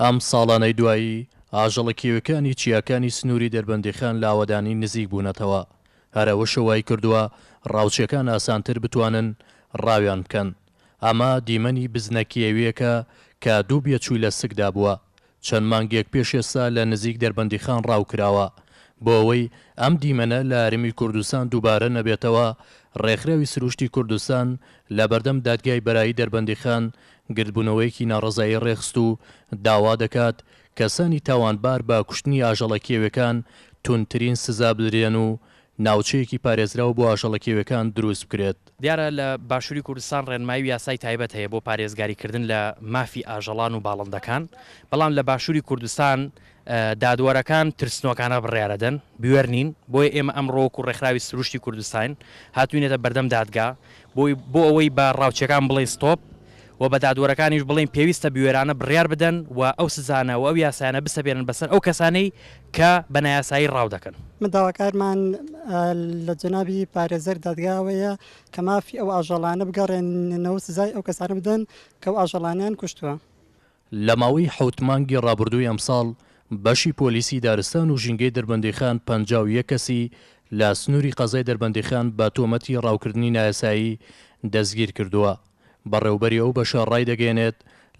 ئەم ساڵانەی دوایی ئاژەڵە کێویەکانی چیاکانی سنووری دەربەندیخان لە ئاوەدانی نزیک بوونەتەوە، هەر ئەوەشە وایکردووە ڕاوچیەکان ئاسانتر بتوانن ڕاویان بکەن. ئەمە دیمەنی بزنە کێوییەکە کە دوو بێچووی لە سکدا بووە، چەند مانگێک پێش ئێستا لە نزیک دەربەندیخان ڕاو کراوە. بۆ ئەوەی ئەم دیمەنە لە هەرێمی کوردستان دووبارە نەبێتەوە، ڕێکخراوی سروشتی کوردستان لە بەردەم دادگای بەرایی دەربەندیخان گردبوونەوەیەکی ناڕەزایی ڕێکخست و داوا دەکات کەسانی تاوانبار بە کوشتنی ئاژەڵە کێویەکان توندترین سزا بدرێن و ناوچەیەکی پارێزراو بۆ ئاژەڵە کێویەکان دروست بکرێت. دیارە لە باشوری کوردستان ڕێنمایی و یاسای تایبەت هەیە بۆ پارێزگاری کردن لە مافی ئاژەڵان و باڵندەکان، بەڵام لە باشوری کوردستان دادوەرەکان ترسنۆکانە بڕیارەدەن، بوێر نین، بۆیە ئێمە ئەمڕۆ وەکو ڕێکخراوی سروشتی کوردستان هاتوینەتە بەردەم دادگا بۆی بۆ ئەوەی بە ڕاوچیەکان بڵێین ستۆپ و بە دادوەرەکانیش بڵێین پێویستە بوێرانە بڕیار بدەن و ئەو سزانە و ئەو یاسایانە بسەپێنن بەسەر ئەو کەسانەی کە بە نایاسایی ڕاو دەکەن. من داواکارمان لە جەنابی پارێزەر دادگا ئەوەیە کە مافی ئەو ئاژەڵانە بگەڕێننەوە سزای ئەو کەسانە بدەن کە ئەو ئاژەڵانەیان کوشتووە. لە ماوەی حەوت مانگی ڕابردووی ئەمساڵ، بەشی پۆلیسی دارستان و ژینگەی دەربەندیخان 51 کەسی لە سنووری قەزای دەربەندیخان بە تۆمەتی ڕاوکردنی نایاسایی دەستگیرکردووە. بەڕێوبەری ئەو بەشە ڕایدەگەیەنێت،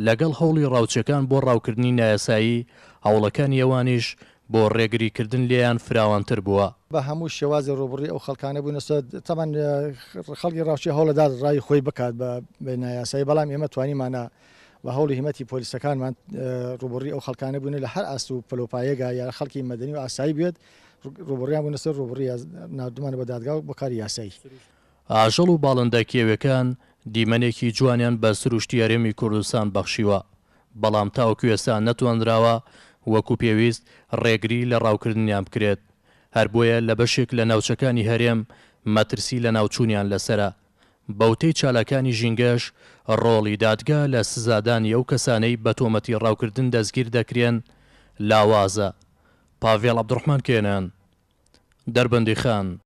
لەگەڵ هەوڵی ڕاوچیەکان بۆ ڕاوکردنی نایاسایی، هەوڵەکانی ئەوانیش بۆ ڕێگریکردن لێیان فراوانتر بووە. بە هەموو شێوازێ ڕووبڕووی ئەو خەڵکانە بووینەسە، تەبعەن خەڵکی ڕاوچی هەوڵەدات ڕاوی خۆی بکات بە نایاسایی، بەڵام ئێمە توانیمانە بە هەوڵی هیمەتی پۆلیسەکانمان ڕووبەڕووی ئەو خەڵکانە بووینە لە هەر ئاست و پلەوپایەگا یا خەڵکی مەدەنی و ئاسایی بێت ڕووبەڕوویان بوونە سەر ڕووبەڕووی ناردوومانە بە دادگا و بۆ کاری یاسایی. ئاژەڵ و باڵندە کێویەکان دیمەنێکی جوانیان بە سروشتی هەرێمی کوردستان بەخشیوە، بەڵام تاوەکو ئێستا نەتوانراوە وەکو پێویست ڕێگری لە ڕاوکردنیان بکرێت، هەر بۆیە لە بەشێک لە ناوچەکانی هەرێم مەترسی لەناوچوونیان لەسەرە. بەوتەی چالاکانی ژینگەش، ڕۆڵی دادگا لە سزادانی ئەو کەسانەی بە تۆمەتی ڕاوکردن دەستگیر دەکرێن لاوازە. پاڤێڵ عەبدولڕەحمان کێنان، دەربەندیخان.